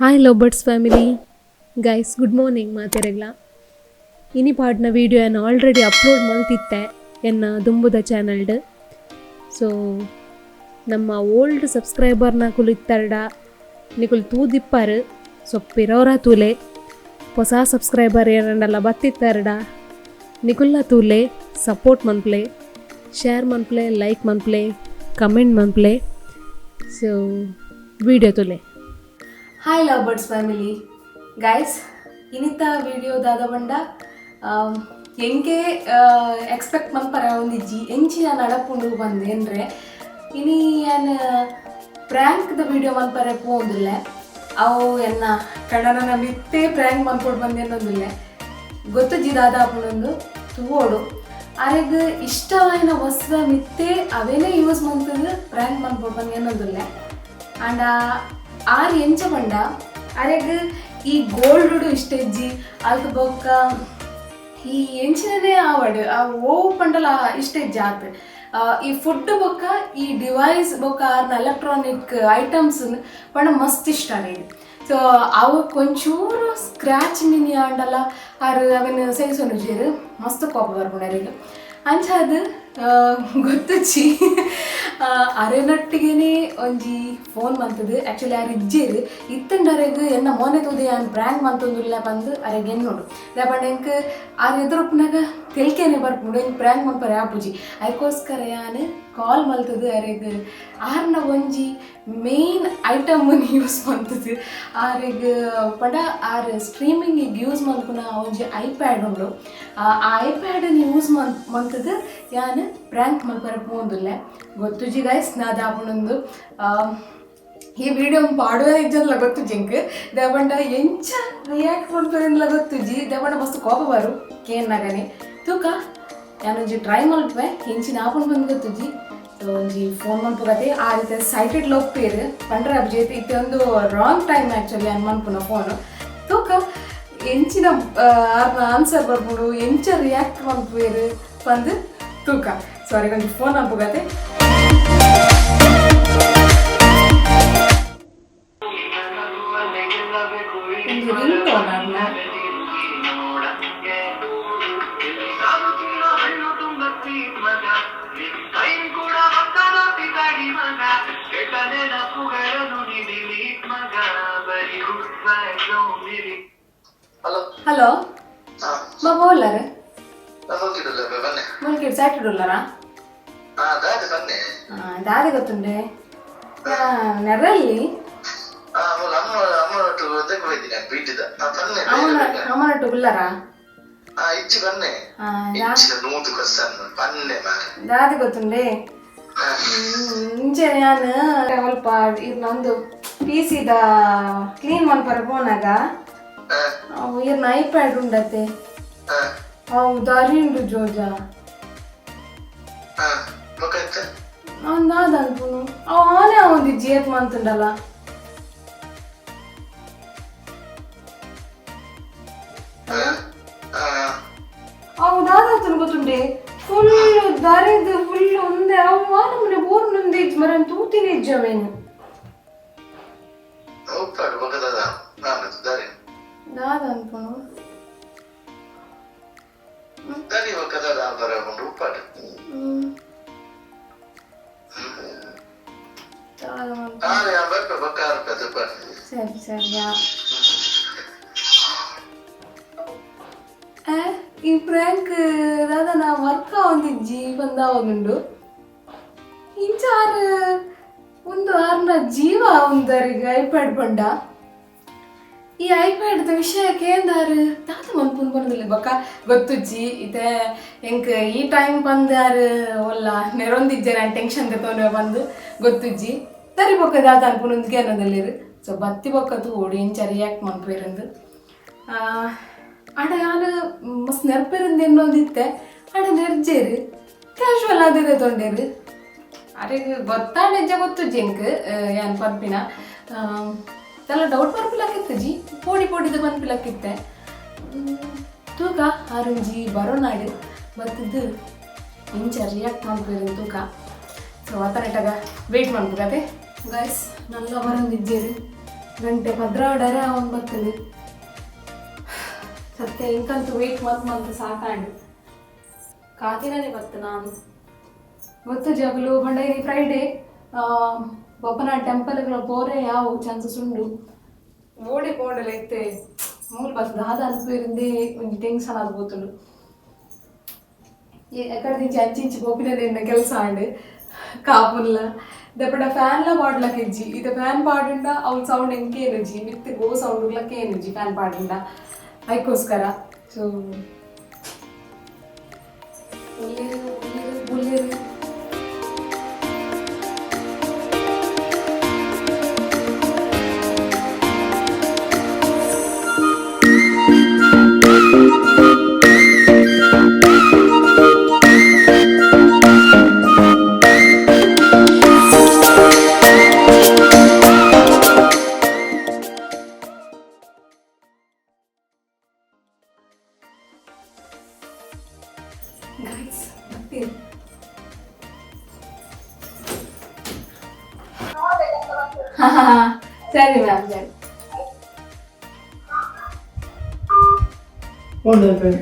Hi love birds family, guys, good morning ಮಾತೆರೆಗ್ಲ. ಇನಿ ಪಾಡ್ನ video ಯಾನ್ already upload ಮಲ್ತಿತ್ತೆ ಎನ್ನ ದುಂಬುದ ಚಾನಲ್ಡ್. ಸೊ ನಮ್ಮ ಓಲ್ಡ್ ಸಬ್ಸ್ಕ್ರೈಬರ್ನಕುಲು ಇತ್ತರ್ಡ ನಿಕುಲು ತೂದಿಪ್ಪರ್. ಸೊ ಪಿರೋರ ತೂಲೆ, ಹೊಸ ಸಬ್ಸ್ಕ್ರೈಬರ್ ಏರಂಡಲ ಬತ್ತಿತ್ತರ್ಡ ನಿಕುಲ್ಲ ತೂಲೆ, ಸಪೋರ್ಟ್ ಮನ್ಪ್ಲೆ, ಶೇರ್ ಮನ್ಪ್ಲೆ, ಲೈಕ್ ಮನ್ಪ್ಲೆ, ಕಮೆಂಟ್ ಮನ್ಪ್ಲೆ. ಸೊ ವೀಡಿಯೋ ತೂಲೆ. Hi love birds family. Guys, ಇನಿತ video ದಾದ ಬಂಡ, ಎಂಕೆ ಎಕ್ಸ್ಪೆಕ್ಟ್ ಮನ್ಪರ ಒಂದಿಜ್ಜಿ ಎಂಚಿನ ನಡಪುಂಡು ಬಂದು ಏನ್ರೆ. ಇನಿ ಯಾನ್ ಪ್ರ್ಯಾಂಕ್ದ ವಿಡಿಯೋ ಮನ್ಪರೆ ಪೋಂದಿಲ್ಲ. ಅವು ಎನ್ನ ಕಣ್ಣನ ಮಿತ್ತೇ ಪ್ರ್ಯಾಂಕ್ ಮನ್ಪೊಡು ಬಂದೇನೊಂದಿಲ್ಲ. ಗೊತ್ತುಜ್ಜಿ ದಾದ ಆಪುಂಡೊಂದು ತೂವೋಡು. ಅರೆಗ್ ಇಷ್ಟವಾಯಿನ ವಸ್ತು ಮಿತ್ತೇ ಅವೇನೇ ಯೂಸ್ ಮಂತದು ಪ್ರ್ಯಾಂಕ್ ಮನ್ಪೊಡು ಬಂದು ಏನೊಂದಿಲ್ಲ. ಆಂಡ ಆರ್ ಎಂಚ ಪಂಡ, ಅರೆಗ್ ಈ ಗೋಲ್ಡ್ ಇಷ್ಟ ಇಜ್ಜಿ, ಅಲ್ತ್ ಬೊಕ್ಕ ಈ ಎಂಚಿನನೇ ಆವಡ್, ಆ ಓವು ಪಂಡಲ ಇಷ್ಟ ಇಜ್ಜಿ ಆತ್. ಈ ಫುಡ್ ಬೊಕ್ಕ ಈ ಡಿವೈಸ್ ಬೊಕ್ಕ ಆರ್ನ ಎಲೆಕ್ಟ್ರಾನಿಕ್ ಐಟಮ್ಸ್ ಪಂಡ ಮಸ್ತ್ ಇಷ್ಟ ಅರೆಗ್. ಸೊ ಅವು ಕೊಂಚೂರು ಸ್ಕ್ರ್ಯಾಚ್ ಮಿನಿ ಆಂಡಲ ಆರ್ ಅವೆನ್ ಸಹಿಸೊನುಜೆರ್, ಮಸ್ತ್ ಕೋಪ ಬರ್ಪುಂಡು ಅರೆಗ್. ಅಂಚಾದ್ ಗೊತ್ತುಜ್ಜಿ, ಅರೆನೊಟ್ಟಿಗೆನೆ ಒಂಜಿ ಫೋನ್ ಮಂತದು. ಆ್ಯಕ್ಚುಲಿ ಆರ್ ಇಜ್ಜೆರ್. ಇತ್ತಂಡ ಅರೆಗ್ ಎನ್ನ ಮೋನೆ ತೂದು ಯಾನ್ ಪ್ರ್ಯಾಂಕ್ ಮಂತೊಂದುಲ್ಲ ಪಂದ್ ಅರೆಗ್ ಎನ್ನೋಡು. ದಾಯೆ ಪಂಡ ಎಂಕ್ ಆರ್ ಎದುರುಪ್ಪುನಗ ತೆಲ್ಕೆನೆ ಬರ್ಪುಂಡು, ಎಂಕ್ ಪ್ರ್ಯಾಂಕ್ ಮನ್ಪರೆ ಆಪುಜಿ. ಐಕೋಸ್ಕರ ಯಾನ್ ಕಾಲ್ ಮಲ್ತದು ಅರೆಗ್ ಆರ್ನ ಒಂಜಿ ಮೇನ್ ಐಟಮ್ ಯೂಸ್ ಮಂತದು. ಆರೆಗ್ ಪಂಡ ಆರ್ ಸ್ಟ್ರೀಮಿಂಗಿಗೆ ಯೂಸ್ ಮನ್ಪುನ ಒಂಜಿ ಐಪ್ಯಾಡ್ ಉಂಡು. ಆ ಐಪ್ಯಾಡ್ ಯೂಸ್ ಮಂತದು ಯಾನ್ ಪ್ರ್ಯಾಂಕ್ ಮಲ್ಪರೆ ಪೋವೊಂದುಲ್ಲೆ. ಗೊತ್ತುಜಿ ಗೈಸ್ ದಾದ ಆಪುಂಡೊಂದು. ಈ ವಿಡಿಯೋ ಪಾಡುವ ಇಜ್ಜಂದ್ಲ ಗೊತ್ತುಜಿ ಎಂಕ್. ದಾಯೆ ಪಂಡ ಎಂಚ ರಿಯಾಕ್ಟ್ ಮನ್ಪುನೆಂದ್ಲ ಗೊತ್ತುಜಿ. ದಾಯೆ ಪಂಡ ಮಸ್ತ್ ಕೋಪ ಬರು ಕೇನ್ನಗನೆ. ತೂಕ, ಯಾನೊಂಜಿ ಟ್ರೈ ಮಲ್ಪುವೆ, ಎಂಚಿನ ಆಪುಂಡು ಪಂದ್ ಗೊತ್ತುಜಿ. ಸೊ ಒಂಜಿ ಫೋನ್ ಮನ್ಪುಗತೆ. ಆ ರೀತಿ ಸೈಟೆಡ್ ಲೋಪೇರ್ ಪಂಡ್ರೆ ಅಭಿಜಿತ್ ಇತ್ತೆ ಒಂದು ರಾಂಗ್ ಟೈಮ್ ಆ್ಯಕ್ಚುಲಿ ಯಾನ್ ಮನ್ಪುನ ಫೋನ್. ತೂಕ ಎಂಚಿನ ಆರ್ನ ಆನ್ಸರ್ ಬರ್ಪುಂಡು, ಎಂಚ ರಿಯಾಕ್ಟ್ ಮನ್ಪುವೆರ್ ಪಂದ್ ತೂಕ. ಸಾರಿ, ಒಂಜಿ ಫೋನ್ ಮನ್ಪುಗತೆ. ಒಂದು ರಿಂಗ್ ಟೋನ್ ಆರ್ನ. ಹಲೋ. ಹಲೋ. ಹಾ. ಮಾ ಬೋಲರ್? ನಾನು ಹೋಗಿದ್ದಲ್ಲ, ಬನ್ನಿ. ಮುಲ್ಕಿಡ್ ಸ್ಯಾಟರ್ಡೆ ಉಲ್ಲರಾ? ಹಾ, ದಾದೆ ಬನ್ನಿ. ದಾದೆ ಗೊತ್ತುಂಡೆ, ನೆರಲ್ಲಿ. ಹಾ, ಮೂಲ ಅಮ್ಮ ಅಮ್ಮನ ಒಟ್ಟು ಒದ್ದಕ್ಕೆ ಹೋಯ್ತೀನಿ ನಾನು ಬೀಟಿದ. ಹಾ, ಬನ್ನಿ ಬೇಗ ಅಮ್ಮನ ಬೇಗ. ಅಮ್ಮನೊಟ್ಟು ಉಲ್ಲರಾ? ಹಾ, ಇಚ್ಚಿ ಬನ್ನಿ. ಇಚ್ಚಿನ ನೂದು ಕಸನ್ ಬನ್ನೆ ಮಾರೆ. ದಾದೆ ಗೊತ್ತುಂಡೆ, ಹಾ. ಇಂಚೆ ಯಾನ್ ಅಲ್ಪ ಇರ್ ನಂದು ಪಿಸಿದ ಕ್ಲೀನ್ ಮನ್ಪರೆ ಪೋನಾಗ ಅವು ಇರ್ನ ಐಪ್ಯಾಡ್ ಉಂಡತೆ. ಅವು ದಾರಿ ಉಂಡು ಜೋಜ. ಹಾ, ಬೊಕ್ಕ ಎಂತ? ಅವ್ನು ದಾದ ಅನ್ಪುನು, ಅವು ಆನೆ ಅವಂದಿಜ್ಜಿ, ಏತ್ ಮಂತುಂಡಲ್ಲ. ಹಾ ಹಾ. ಅವು ದಾದಾತನ ಗೊತ್ತುಂಡೆ, ಫುಲ್ ದಾರಿದು ಫುಲ್ ಒಂದೇ. ಅವು ನಮ್ಮನೆ ಬೋರ್ ನಂದು ಇಜ್ಜಿ ಮರ ತೂತಿನ ಇಜ್ಜಿ ಅವೇನು. ಉಪ್ಪಾಡು ಬೊಕ್ಕ ದಾದ ನಾನು ದಾರಿ. ದಾದ ಅನ್ಪುನು? ದಾರಿ ಬೊಕ್ಕ ದಾದ ಬರ ಉಂಡು ಉಪ್ಪಾಡು. ದಾದ ಮನ್ಪುನು? ಹಾ, ಯಾನ್ ಬರ್ಪೆ ಬೊಕ್ಕ ಆರ್ಪೆ ಉಪ್ಪಾಡು. ಸರಿ ಸರಿ. ಈ ಪ್ರ್ಯಾಂಕ್ ದಾದನ ವರ್ಕ್ ಆವೊಂದಿಜ್ಜಿ ಪಂದಾವೊಂದುಂಡು. ಇಂಚ ಆರ್ ಒಂದು ಆರ್ನ ಜೀವ ಉಂದರಿಗ ಐಪ್ಯಾಡ್ ಪಂಡ. ಈ ಐಪ್ಯಾಡ್ದ ವಿಷಯ ಕೇಂದಾರು ದಾದ ಮನ್ಪುನ್ ಪನೊಂದುಲ್ಲೆ. ಬೊಕ್ಕ ಗೊತ್ತುಜ್ಜಿ, ಇತ್ತೆ ಎಂಕ್ ಈ ಟೈಮ್ ಪಂದ್ ಆರ್ ಒಲ್ಲ ನೆರೊಂದಿಜ್ಜೆರ್, ಟೆನ್ಷನ್ ದೆತೊನುವೆ ಪಂದ್ ಗೊತ್ತುಜ್ಜಿ. ತರಿ ಬೊಕ್ಕ ದಾದ ಅನ್ಪುನೊಂದು ಕೇನೊಂದುಲ್ಲೆರ್. ಸೊ ಬತ್ತಿ ಬೊಕ್ಕ ತೂವೊಡು ಎಂಚ ರಿಯಾಕ್ಟ್ ಮನ್ಪುವೆರಂದ್. ಆಂಡ ಯಾನ್ ಮಸ್ತ್ ನೆರ್ಪೆರಂದು ಎನ್ನೊಂದಿತ್ತೆ, ಆಂಡ ನೆರ್ಜೆರ್, ಕ್ಯಾಶುವಲ್ ಆದ್ ತೊಂಡೇರು. ಅರೆಗ್ ಗೊತ್ತಾಂಡ ಎಂಚ ಗೊತ್ತುಜ್ಜಿ ಎಂಕ್. ಯಾನ್ ಪನ್ಪಿನ ತಲ ಡೌಟ್ ಬರ್ಪಿಲಕ್ಕಿತ್ತುಜಿ, ಪೋಡಿ ಪೋಡಿದ ಪನ್ಪಿಲಕ್ಕಿತ್ತೆ. ತೂಕ, ಆರುಂಜಿ ಬರೋನಾಡು ಬತ್ತದ್ದು ಇಂಚ ರಿಯಾಕ್ಟ್ ಮನ್ಪುವೆರ್ ತೂಕ. ಸೊ ಆತನೆಟಾಗ ವೆಯ್ಟ್ ಮನ್ಪುಗತೆ. ಗೈಸ್, ನಲ್ಲ ಬರೊಂದಿಜ್ಜೆರ್. ಗಂಟೆ 12 ಅವನು ಬರ್ತದೆ. ಸತ್ಯ ಇಂಕಂತೂ ವೇಟ್ ಮಂತ್ ಮಂತ್ ಸಾಕಾಂಡು ಕಾತಿನೇ ಬತ್ತು ನಾನು ಗೊತ್ತು ಜಗಲು ಬಂಡ. ಈ ಫ್ರೈಡೇ ಬೊಪ್ಪನ ಟೆಂಪಲ್ಗಳ ಪೋರೆ ಯಾವ ಚಾನ್ಸಸ್ ಉಂಡು ಓಡಿ ಪೋಂಡಲ ಇತ್ತೆ ಮೂಲು ಬರ್ತದೆ ದಾದ ಅನ್ಪೇರಿಂದೇ ಒಂಜಿ ಟೆನ್ಷನ್ ಆಗ್ಬೋತುಂಡು. ಎಕಡೆ ದಿಂಚಿ ಅಂಚಿಂಚಿ ಪೋಪಿನ ನಿನ್ನ ಕೆಲಸ ಆಂಡ್ ಕಾಪುಲ್ಲ ದಪ್ಪಡ ಫ್ಯಾನ್ಲ ಪಾಡ್ಲಕ್ಕ ಇಜ್ಜಿ. ಇದ ಫ್ಯಾನ್ ಪಾಡುಂಡ ಅವ್ಳ ಸೌಂಡ್ ಎಂಕೆ ಎನರ್ಜಿ ಮಿತ್ತೆ ಗೋ ಸೌಂಡ್ ಲಕ್ಕ ಎನರ್ಜಿ ಫ್ಯಾನ್ ಪಾಡುಂಡ ಅದಕ್ಕೋಸ್ಕರ. ಸೊ ಬುಲ್ಲೇರು ಬುಲ್ಲೇರು ಬುಲ್ಲೇರು. ಗೈಸ್ ಬರ್ತೀರಿ? ಸರಿ ಮ್ಯಾಮ್, ಸರಿ.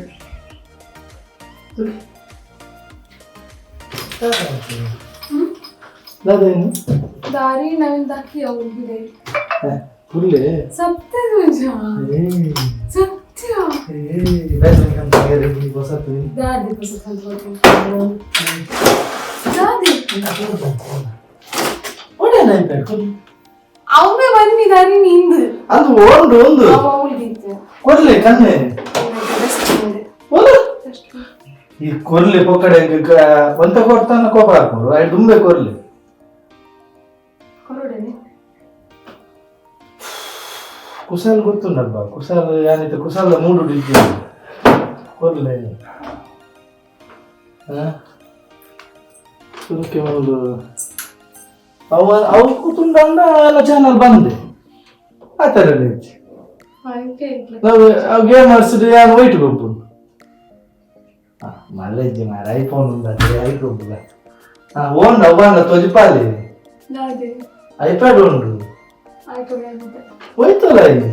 ದಾರಿ ನವೀನ್ ದಾಖಿ ಅವ್ರಿಗೆ. ಪುಲ್ಲೆ. ಸತ್ಯ ನಿಜ ಸತ್ಯ. ದಾದಿ ದಾದಿ ಅವೇ ಬನ್ನಿ ದಾರಿ ನಿಂದು. ಅದು ಒಂದು ಒಂದು. ಅವಳಿಗಿತ್ತು. ಕೊರ್ಲೆ ಕಣ್ಣೆ. ಈ ಕೊರ್ಲೆ ಪೊಕ್ಕಡೆ ಒಂತ ಕೊಡ್ತಾನ ಕೋಪ ಹಾಕೊಂಡು ಐದು ದುಂಬೆ ಕೊರ್ಲೆ. ಕೊರಡನೆ. ಕುಸಾಲ್ ಗೊತ್ತುಂಡಲ್ವಾ? ಕುಸಾಲ್ ಯಾನಿತ ಕುಸಾಲ ಮೂಡು ಇದ್ದಿ ಕೊರ್ಲೆ ಸುರುಕೆ ಮೂಡು ಅವ ಅವು ಕೂತುಂಡ ಚಾನಲ್ ಬಂದೆ ಆ ಥರ ಇಜ್ಜಿ. ನಾವು ಅವು ಗೇಮ್ ಆಡ್ಸಿದ್ರೆ ಯಾರು ವೈಟ್ ಗೊಬ್ಬು ಮಲ್ಲೆಜ್ಜಿ ಮಾರ ಐಫೋನ್ ಉಂಡದೆ ಐಟ್ ಗೊಬ್ಬುಲ. ಹಾಂ ಓಂಡ ಅವ್ವಾಂಡ ತೊಜಿಪಾಲಿ. ದಾದಿ. ಐಪ್ಯಾಡ್ ಉಂಡು. ಆಯ್ತು. ಹೋಯ್ತಲ್ಲ ಇಲ್ಲಿ.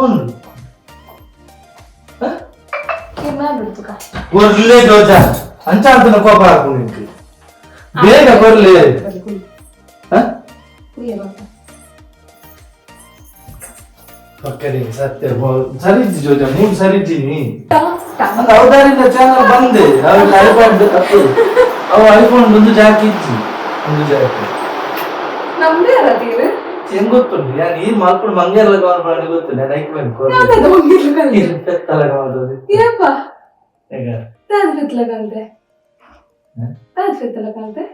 ಉಂಡು. ಕೊರ್ಲೆ ಜೋಜ ಅಂಚ ಅಂತನ ಕೋಪ ಹಾಕು ನಿಂಗೆ ಬೇಗ ಕೊರ್ಲೆ. ಪಕ್ಕಡಿ ಸತ್ಯ ಸರಿಜ್ಜಿ ಜೋಜ ಮೂರು ಸರಿಜ್ಜಿನಿ ಅಂದ್ರೆ ಅವದಾರಿಂದ ಚಾನಲ್ ಬಂದೆ ಅವ್ರಿಗೆ ಐಪ್ಯಾಡ್ ತಪ್ಪು ಅವು ಐಫೋನ್ ಒಂದು ಜಾಕಿ ಇಜ್ಜಿ ಒಂದು ಜಾಕಿ. ನಮ್ದೇ ಅಲ್ಲ ತೀರು. ಹೆಂಗ್ ಗೊತ್ತುಂಟು ಯಾನ್ ಈ ಮಲ್ಪುಡು ಮಂಗೆಲ್ಲ ಗೌರ್ ಮಾಡಿ ಗೊತ್ತು ನಾನು ಐಕ್ ಮೇಲೆ ಪೆತ್ತಲ ಗೌರ್. ಏಪ್ಪ. ಈಗ ತಾದ್ ಫಿತ್ಲಕಂತೆ ತಾದ್ ಫಿತ್ಲಕಂತೆ.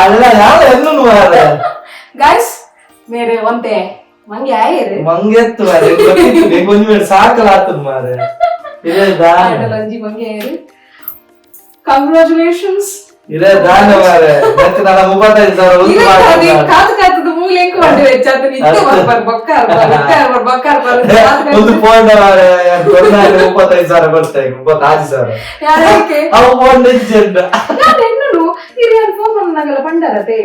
ಅಲ್ಲ ಯಾವ ಎನ್ನು ಮಾರ್ರೆ. ಗೈಸ್ ಮೇರೆ ಒಂತೆ ಮಂಗೆ ಆಯೇರು. ಮಂಗೆತ್ತು ಮಾರ್ರೆ ಗೊತ್ತಿತ್ತು ಒಂಜಿ ಮೇಲೆ ಸಾಕಲ ಆತದ ಮಾರ್ರೆ ಇರೇ ದಾನ. ಒಂಜಿ ಮಂಗೆ ಆಯೇರು, ಕಂಗ್ರಾಚುಲೇಷನ್ಸ್. ಇರೇ ದಾನ ಮಾರ್ರೆ ಮತ್ತೆ ನನ್ನ 35,000 ಒಂದು ಮಾರ್ರೆ. ಕಾದು ಕಾತದ ಮೂಲೆ ಎಂಕ್ ಮಂಡೆ ವೆಚ್ಚಾತ ನಿತ್ಯ ಬರ್ಬಾರ್ ಬಕ್ಕಾರ್ ಬಕ್ಕಾರ್ ಬಕ್ಕಾರ್. ಒಂದು ಫೋನ್ ಮಾರ್ರೆ 35,000 ಬರ್ತಾ ಈಗ 36,000. ಯಾರಕ್ಕೆ? ಅವು ಫೋನ್ ಹೆಚ್ಚು. ನಾನು ಎನ್ನುಡು ಹಿರಿಯರ್ ಫೋನ್ ನಗಲ ಪಂಡರತೆ.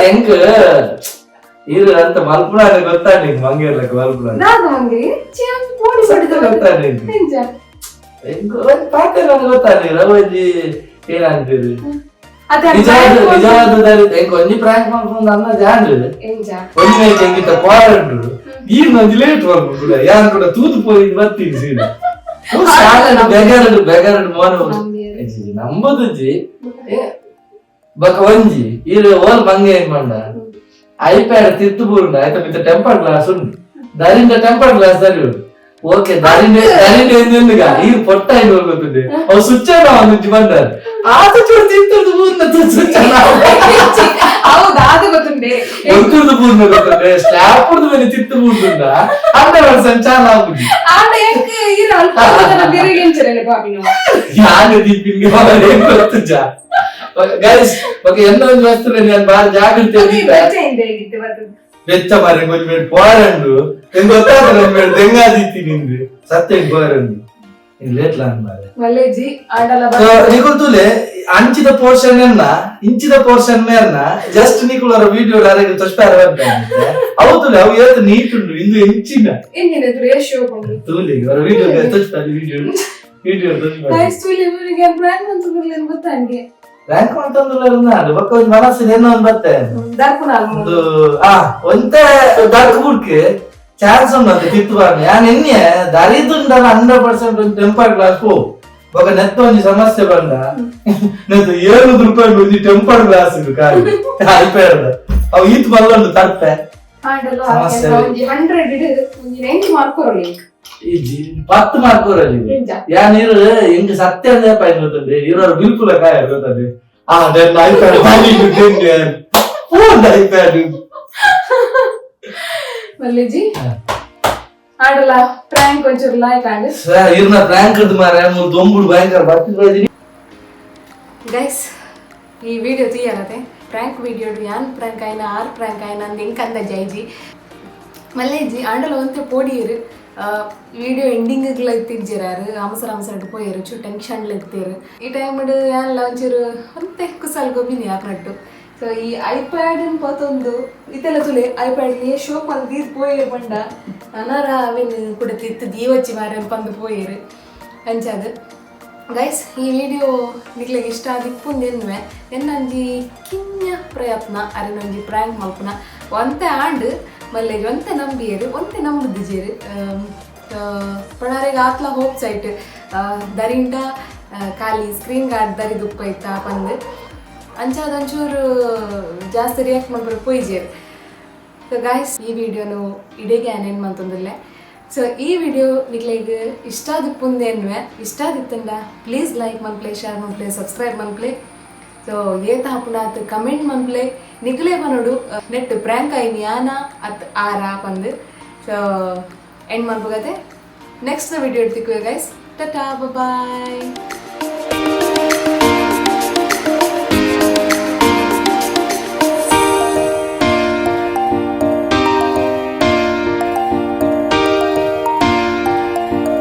ಹೆಂಗ್ ಇರು ಅಂತ ಮಲ್ಪುಣ ಗೊತ್ತಾಗ್ಲಿ ಮಂಗೆಲ್ಲ ಮಲ್ಪುಣ. ದಾದ ಮಂಗೆ ಚಿಯನ್ ಪೋಡಿ ಪಡಿದ. ಗೊತ್ತಾಗ್ಲಿ. ನಿಂಜ. ಹೆಂಗ್ ಒಂದ್ ಪಾತ್ರ ನಂಗೆ ಗೊತ್ತಾಗ್ಲಿ ರವಜಿ ಏನಂತೀರಿ. ಅದೇ. ನಿಜವಾದ ನಿಜವಾದ ಹೆಂಗ್ ಒಂಜಿ ಪ್ರಾಂಕ್ ಮಲ್ಪುಂದು ಅನ್ನ ಜಾನ್ರಿ. ಎಂಜ? ಒಂಜಿ ಮೇಕ್ ಹೆಂಗಿತ್ತ ಪಾರಂಡು ಈ ನಂಜಿ ಲೇಟ್ ಬರ್ಬೋದು ಯಾರು ಕೂಡ ತೂತು ಪೋಯಿ ಬರ್ತೀನಿ ಸೀದಾ ಬೇಗಾರಡು ಬೇಗಾರಡು ಮೋನ ನಂಬುದುಜಿ ಬಕ ಒಂಜಿ ಈರು ಓಲ್ ಮಂಗೆ ಏನ್ ಮಂಡ ಐಪ್ಯಾಡ್ ತಿತ್ತು ಬೂರ್ಂಡ ಆಯ್ತಾ ಮಿತ್ತ ಟೆಂಪರ್ ಗ್ಲಾಸ್ ಉಂಟು ದಾರಿಂದ ಟೆಂಪರ್ ಗ್ಲಾಸ್ ದರಿ ಓಕೆ ದಾರಿಂದ ದಾರಿಂದ ಎಂದೆಂದುಗ ಈ ಪೊಟ್ಟ ಏನು ಗೊತ್ತಿದೆ ಅವು ಸ್ವಿಚ್ ಒಂಜಿ ಬಂದಾರೆ ಆತ ಚೂರು ತಿಂತದ್ದು ಬೂರ್ನ ಸ್ವಿಚ್. ಹೌದು ಅದು ಗೊತ್ತುಂಡೆ. ಒತ್ತುರ್ದು ಬೂರ್ನ ಗೊತ್ತುಂಡೆ ಸ್ಲಾಪ್ ಮೇಲೆ ತಿತ್ತು ಬೂರ್ದುಂಡ 100% ಚಾಲ ಆಗುದು. ಆಂಡ ಎಂಕ್ ಈರು ಅಲ್ಪ ತಿರುಗಿಂಚರೆ ಪಾಪಿನ. ಯಾರು ದೀಪಿಂಗ್ ಗೊತ್ತುಜ ಗೈಸ್ ಓಕೆ ಎಲ್ಲ ಒಂದು ವಸ್ತು ನಾನು ಬಾರಿ ಜಾಗ್ರತೆ ಬೆಚ್ಚ ಮಾರೆ ಒಂಜಿ ಮೇಡ್ ಪೋರಂಡು ಹೆಂಗ್ ಗೊತ್ತಾಗ್ತದೆ ಒಂಜಿ ಮೇಡ್ ದೆಂಗಾದಿತ್ತಿ ನಿಂದು ಸತ್ಯ ಪೋರಂಡು. ಲೇಟ್ ಲಾನ್ ಮಾರೆ. ಮಲ್ಲೇಜಿ ಆಂಡಲ. ಸೊ ನಿಕುಲ್ ತೂಲೆ, ಅಂಚಿದ ಪೋರ್ಷನ್ ಎನ್ನ, ಇಂಚಿದ ಪೋರ್ಷನ್ ಮೇರ್ನ. ಜಸ್ಟ್ ನಿಕುಲ್ ಅವರ ವಿಡಿಯೋ ಅರೆಗ್ ತೊಚ್ಪಾರ. ಅವು ತೂಲೆ, ಅವು ಏತ್ ನೀಟ್ ಉಂಡು, ಇಂದು ಎಂಚಿನ. ಎಂಜಿನ ರೇಷಿಯೋ ಪಂಡು. ತೂಲೆ, ಅವರ ವಿಡಿಯೋ ತೊಚ್ಪಾರಿ, ವಿಡಿಯೋ ವಿಡಿಯೋ ತೊಚ್ಪಾರಿ. ಗೈಸ್, ತೂಲೆ, ಇವರಿಗೆ ಪ್ರ್ಯಾಂಕ್ ಅಂತಂದ್ರೆ ಗೊತ್ತಾಂಗೆ. ರ್ಯಾಂಕ್ ಅಂತಂದ್ರೆ ಬೊಕ್ಕ ಒಂಜಿ ಮನಸ್ಸಿನ ಏನೋ ಒಂದ್ ಬತ್ತೆ. ದರ್ಪಣ. ಒಂದು ಆ ಒಂತೆ ದರ್ಕ್ ಬುಡ್ಕ್ ಚಾನ್ಸ್ ಉಂಡು ಅಂತ ತಿತ್ತು ಬಾರ್ನ. ಯಾನ್ ಎನ್ನೆ ದರಿದುಂಡಲ 100% ಒಂದು ಟೆಂಪರ್ ಗ್ಲಾಸ್ ಪೋ. ಬೊಕ ನೆತ್ತ ಒಂಜಿ ಸಮಸ್ಯೆ ಬಂದ, ನೆತ್ತ 700 ರೂಪಾಯಿ ಒಂಜಿ ಟೆಂಪರ್ ಗ್ಲಾಸ್ ಕಾಲಿ ಐಪ್ಯಾಡ್. ಅವು ಈತ್ ಬಲ್ಲೊಂದು ತರ್ಪೆ. ಆಂಡಲ ಸಮಸ್ಯೆ. ಒಂಜಿ 100 ಇಡು ಒಂಜಿ 90 ಮಾರ್ಕ್ ಕೊರಲಿ. ಈ 10 ಮಾರ್ಕ್ ಕೊರಲಿ. ಯಾನ್ ಇರು ಎಂಕ್ ಸತ್ಯ ಅಂದ್ರೆ ಪೈನ್ ಗೊತ್ತುಂಡು. ಇರೋರು ಬಿಲ್ಕುಲ ಕಾಯ ಗೊತ್ತುಂಡು. ಆ ನನ್ನ ಐಪ್ಯಾಡ್ ಫೋನ್ ಐಪ್ಯಾಡ್. ಮಲ್ಲೇಜಿ. ಆಂಡಲ ಪ್ರ್ಯಾಂಕ್ ಒಂಚೂರು ಲಾಯ್ಕ್ ಆಂಡ್. ಸರ್, ಇರ್ನ ಪ್ರ್ಯಾಂಕ್ ಮಾರೆ ಮೂರು ದೊಂಬುಡು ಭಯಂಕರ ಬರ್ತಿದ್ದೀನಿ. ಗೈಸ್, ಈ ವಿಡಿಯೋ ತೀಯರತೆ ಪ್ರ್ಯಾಂಕ್ ವಿಡಿಯೋ ಯಾನ್ ಪ್ರ್ಯಾಂಕ್ ಆಯ್ನ, ಆರ್ ಪ್ರ್ಯಾಂಕ್ ಆಯ್ನ ಅಂದ್ ಎಂಕ್ ಅಂದಾಜ್ ಐಜಿ. ಮಲ್ಲೇಜಿ. ಆಂಡಲ ಒಂತೆ ಪೋಡಿಯರು, ವಿಡಿಯೋ ಎಂಡಿಂಗ್ಲ ಇತ್ತಿಜ್ಜೆರಾರು. ಅವಸರ ಅವಸರ ಪೋಯರು, ಚೂರು ಟೆನ್ಷನ್ಲ ಇತ್ತೇರು. ಈ ಟೈಮ್ ಯಾನ್ಲ ಒಂಚೂರು ಒಂತೆ ಕುಸಲ್ ಗೊಬ್ಬಿನಿ ಯಾಕನಟ್ಟು. ಸೊ ಈ ಐಪ್ಯಾಡ್ ಪತೊಂದು ಇತ್ತೆಲ್ಲ ತುಲೆ, ಐಪ್ಯಾಡ್ ಶೋ ಪಂದ್ ದೀದ್ ಪೋಯೇರು ಪಂಡ ಅನಾರ ಅವೇನು ಕೂಡ ತಿತ್ತು ದೀವಚ್ಚಿ ಮಾರೆ ಪಂದು ಪೋಯೇರು. ಅಂಚಾದ ಗೈಸ್, ಈ ವಿಡಿಯೋ ನಿಕ್ಲೆಗ್ ಇಷ್ಟ ಆದಿಪ್ಪುಂದು ಎನ್ನುವೆ. ಎನ್ನಂಜಿ ಕಿನ್ಯ ಪ್ರಯತ್ನ, ಅರೆನೊಂಜಿ ಪ್ರ್ಯಾಂಕ್ ಮಲ್ಪುನ. ಒಂತೆ ಆಂಡ್ ಮಲ್ಲೆಜ್, ಒಂತೆ ನಂಬಿಯರು, ಒಂತೆ ನಂಬುದಿಜೇರು. ಪಣಾರೆಗ್ ಆತ್ಲ ಹೋಪ್ಸ್ ಐಟ್ ದರಿಂಡ ಖಾಲಿ ಸ್ಕ್ರೀನ್ ಗಾರ್ಡ್ ದರಿ ದುಪ್ಪೈತ ಪಂದ್. ಅಂಚಾದ ಒಂಚೂರು ಜಾಸ್ತಿ ರಿಯಾಕ್ಟ್ ಮಾಡ್ಬಾರ ಪೋಯಿಜೇರು. ಸೊ ಗಾಯ್ಸ್, ಈ ವಿಡಿಯೋನು ಇಡೀಗೆ ಏನೇನು ಮಂತಂದಿಲ್ಲ. ಸೊ ಈ ವಿಡಿಯೋ ನಿಕ್ಲೆಗ್ ಇಷ್ಟ ಆದಿಪ್ಪುಂದು ಎನ್ನುವೆ. ಇಷ್ಟ ಆದಿತ್ತಂಡ ಪ್ಲೀಸ್ ಲೈಕ್ ಮನ್ಪ್ಲೆ, ಶೇರ್ ಮನ್ಪ್ಲೆ, ಸಬ್ಸ್ಕ್ರೈಬ್ ಮನ್ಪ್ಲೆ. ಸೊ ಏತ ಹಾಪುನಾತ್ ಕಮೆಂಟ್ ಮನ್ಪ್ಲೆ. ನಿಕ್ಲೆ ಪನೋಡು, ನೆಟ್ ಪ್ರ್ಯಾಂಕ್ ಆಯ್ನಿ ಯಾನ ಅತ್ ಆರಾ ಪಂದ್. ಸೊ ಎಂಡ್ ಮನ್ಪುಗತೆ. ನೆಕ್ಸ್ಟ್ ವಿಡಿಯೋ ತಿಕ್ಕುವೆ ಗೈಸ್. ಟಟಾ, ಬಾಯ್.